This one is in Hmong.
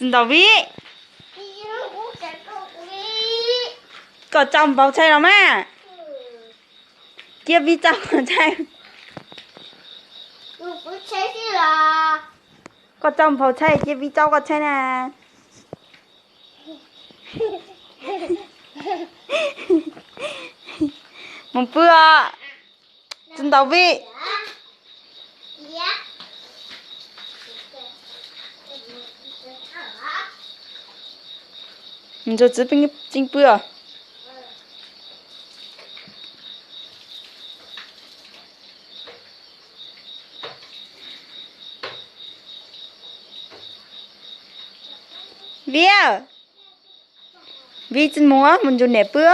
Ntaus Vib. Koj tso npau tshais los mas. Cia Vib tso koj tshais. Koj tso npau tshais, cia Vib tso koj tshais na. Mus pw os. Tsis ntaus Vib. Mus ntsuag txiv pw os. Vib, Vib tsis mus, mus ntsuag niam pw.